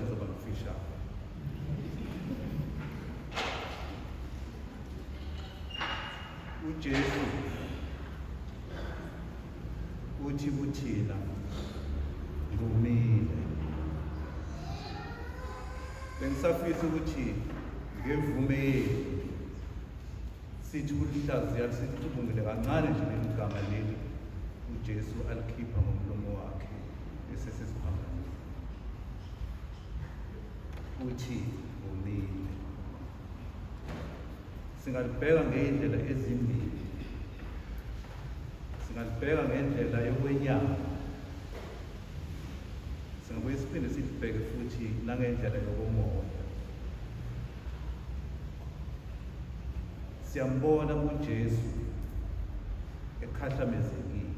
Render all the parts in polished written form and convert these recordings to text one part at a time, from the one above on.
ngizoba mfishane. UJesu uthi kuthina ngomile. Bengisafisa ukuthi ngemvume yenu sithi ukulihlaziya sicubungule kancane nje leli gama leli uJesu alikhipha ngomlomo wakhe esesesiphambanweni. Uthi ngomile. Singalibheka ngey'ndlela ezimbili. Singalibheka ngendlela yokwenyama. Singabuye siphinde silibheke futhi nangendlela yokomoya. Siyambona uJesu ekhahlamezekile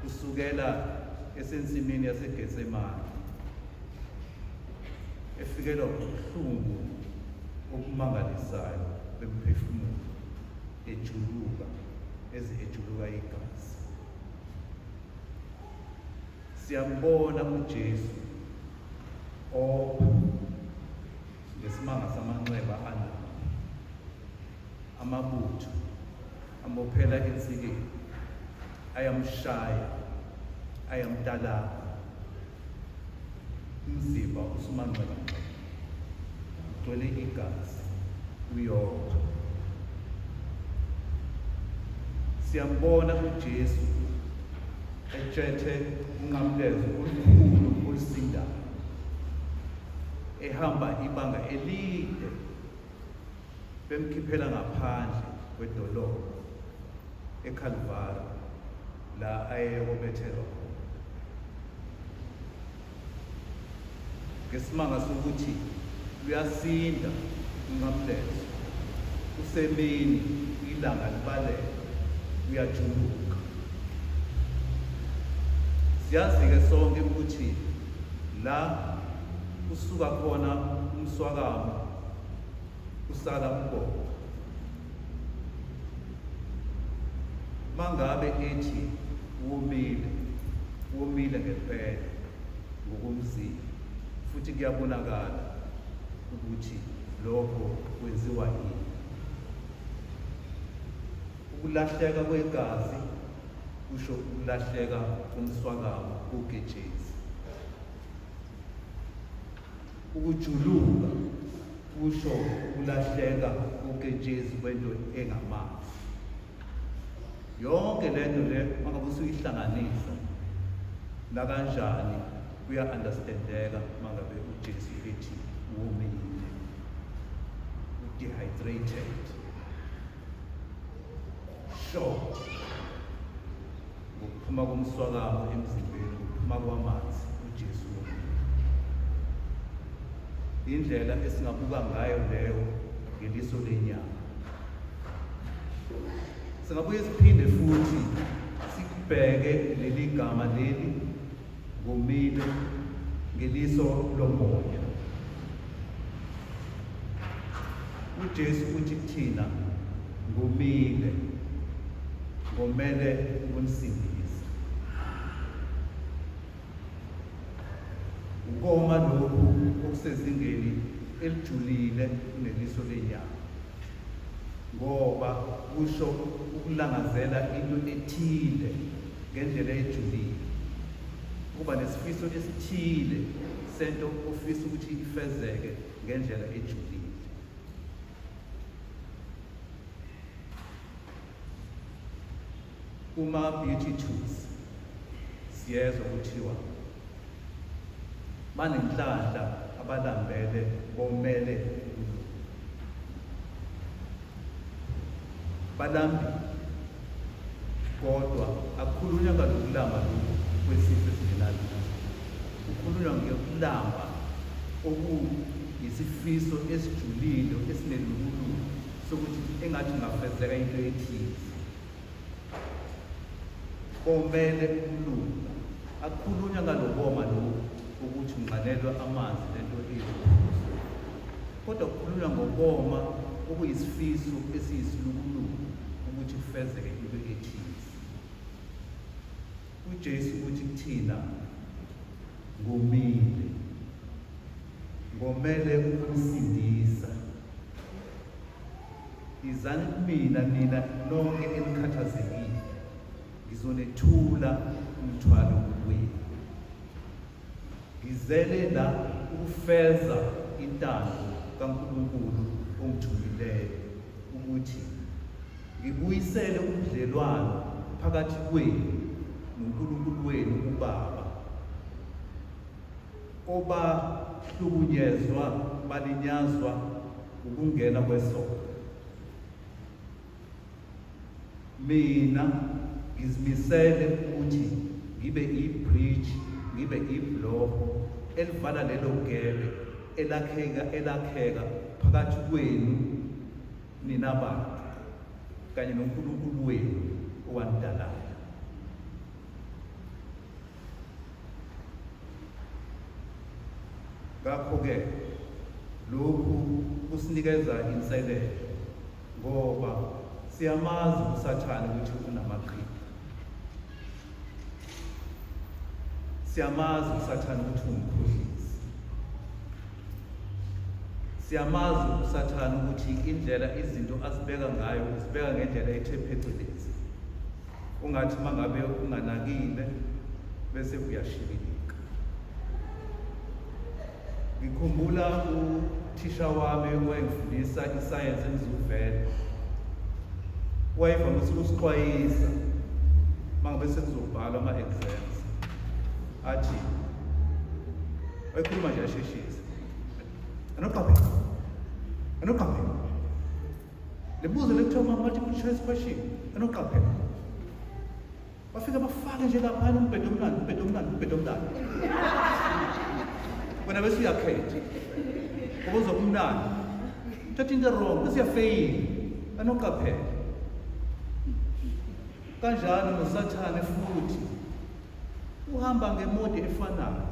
kusukela esensimini yaseGetsemane efikelwa ubuhlungu obumangalisayo bemphefumulo ejuluka eze ejuluka igazi. Siyambona uJesu opha ngesimanga samanxeba anawo amabutho amophela ensikeni ayamshaya ayamtalabha umzimba usumanxebanxeba ugcwele igazi uyopha siyambona uJesu etshethe unqamlezo olukhulu olusindayo ehamba ibanga elide bemkhiphela ngaphandle kwedolobha eKalvari la ayeyobethelwa khona ngesimanga sokuthi luyasinda unqamlezo kusemini ilanga libalele uyajuluka siyazi-ke sonke ukuthi la kusuka khona umswakamo usala ubonga mangabe ethi womile womile ngempela ngokomzimba futhi kuyabonakala ukuthi lokho kwenziwa yini ukulahleka kwegazi kusho ukulahleka komswakamo kogejezi Ukujuluka kusho ukulahleka koketshezi kwento engamanzi. Yonke lento le mangabe usuyihlanganisa nakanjani kuya-understandeka mangabe uJesu ethi womile, u-dehydrated. Sure. Ngokuphuma komswakamo emzimbeni, ngokuphuma kwamanzi, uJesu womile. Indlela esingabuka ngayo leyo ngeliso lenyama. Singabuye siphinde futhi sikubheke leli gama leli ngomile ngeliso lomoya. UJesu uthi kuthina ngomile ngomele ukunisindisa. Ukoma lokhu okusezingeni elijulile kuneliso lenyama ngoba kusho ukulangazela into ethile ngendlela ejulile, ukuba nesifiso esithile sento ofisa ukuthi ifezeke ngendlela ejulile. Kuma beauty tools siyezwa kuthiwa banenhlanhla abalambele bomele ukulunga. Balambile kodwa akukhulunywa ngalokulamba lokhu kwesifo esingenalutho. Kukhulunywa ngokulamba okuyisifiso esijulile esinelukuluku sokuthi engathi kungafezeka into ethize. Komele ukulunga. Akukhulunywa ngalokoma lokhu ukuthi unxanelwe amanzi lento eyiphuzo. Kodwa kukhulunywa ngokoma okuyisifiso esiyisilukuluku ukuthi kufezeke into ethize. UJesu uthi kuthina Ngomile. Ngomele ukunisindisa. Izani kumina nina nonke enikhathazekile, ngizonethula umthwalo wenu. Ngizele la ukufeza intando kaNkulunkulu ongithumileyo ukuthi ngibuyisele ubudlelwano phakathi kwenu noNkulunkulu wenu uBaba obahlukunyezwa balinyazwa ukungena kwesono. Mina ngizimisele ukuthi ngibe i-bridge, ngibe ibhuloho elivala lelo gebe elakheka elakheka phakathi kwenu nina bantu kanye noNkulunkulu wenu owanidalayo. Ngakho-ke lokhu kusinikeza inselelo ngoba siyamazi uSathane ukuthi unamaqhinga. Siyamazi uSathane ukuthi ungumkhohlisi. Siyamazi uSathane ukuthi indlela izinto azibeka ngayo uzibeka ngendlela ethe phecelezi. Ungathi mangabe unganakile bese uyashibilika. Ngikhumbula uthisha wami owayengifundisa isayensi emzuvele. Wayevamise ukusixwayisa mangabe sekuzobhalwa ama-exams. Athi wayekhuluma nje asheshise. Anoqaphela. Anoqaphela. Le mbuzo le kuthiwa multiple choice question enoqaphela. Bafike bafake nje laphana umbhedo omnandi, umbhedo omnandi, umbhedo omnandi. Wena bese uyakhetha. Ngoba uzoba umnandi. Thatha into wrong bese uyafeyila. Anoqaphela. Kanjalo noSathane futhi uhamba ngemodi efanayo.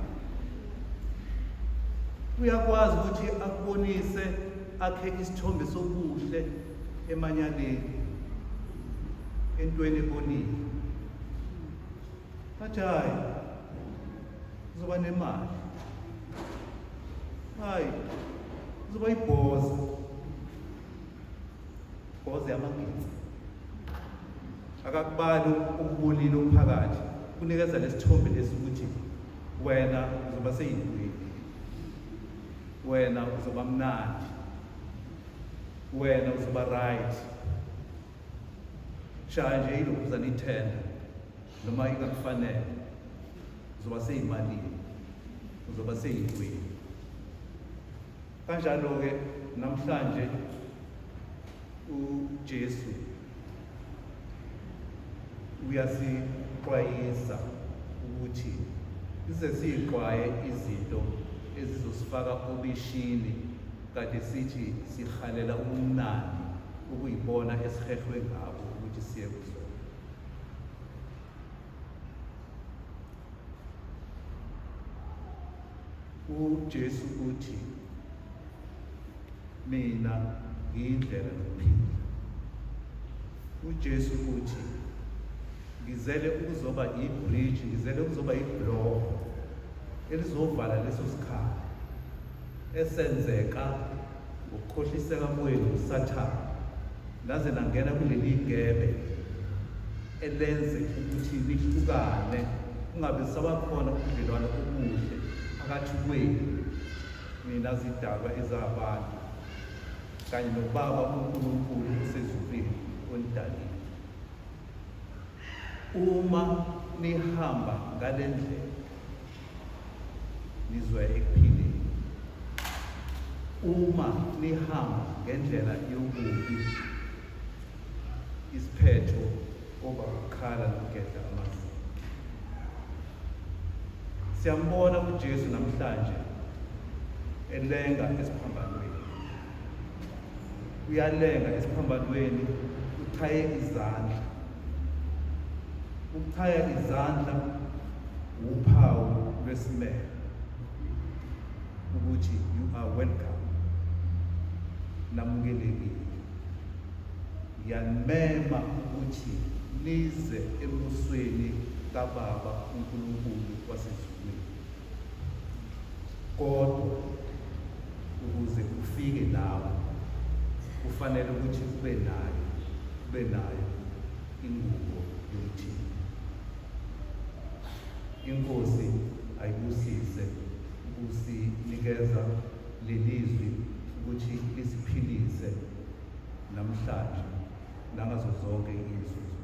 Uyakwazi ukuthi akubonise akhe isithombe sobuhle emanyaleni entweni ebonile. Athi hayi uzoba nemali. Hayi uzoba ibhoza. Bhoza yamagintsa. Akakubali ukubolile okuphakathi. Kunikeza lesithombe lesi ukuthi wena uzoba seyintweni. Wena uzoba mnandi. Wena uzoba right. Shaya nje ilokhuzana ithenda noma ingakufanele. Uzoba seyimalini. Uzoba seyintweni. Kanjalo-ke namhlanje uJesu uyasixwayisa ukuthi size siyixwaye izinto ezizosifaka obishini kade sithi sihalela ubumnandi ukuyibona esihehwe ngabo ukuthi siye kuzona. UJesu uthi mina ngiyindlela nokuphila. UJesu uthi ngizele ukuzoba ibridge, ngizele ukuzoba ibhuloho elizovala leso sikhala esenzeka ngokukhohliseka kwenu uSathane naze nangena kuleli gebe elenze ukuthi nihlukane kungabe sabakhona ubudlelwano obuhle phakathi kwenu nina zidalwa ezabantu kanye noBaba uNkulunkulu osezulwini onidalile. Uma nihamba ngale ndlela nizoya ekuphileni. Uma nihamba ngendlela yobubi isiphetho koba ukukhala nokugedla amazinyo. Siyambona uJesu namhlanje elenga esiphambanweni. Uyalenga esiphambanweni, uchaye izandla. Ukuchaya izandla wuphawu lwesimemo ukuthi you are welcome, namukelekile. Ngiyanimema ukuthi nize embusweni kaBaba uNkulunkulu wasezulwini. Kodwa ukuze ufike lapho kufanele ukuthi ube nayo ingubo yomthimba. Inkosi ayibusise ukusinikeza lelizwi ukuthi lisiphilise namhlanje nangazo zonke izinsuku.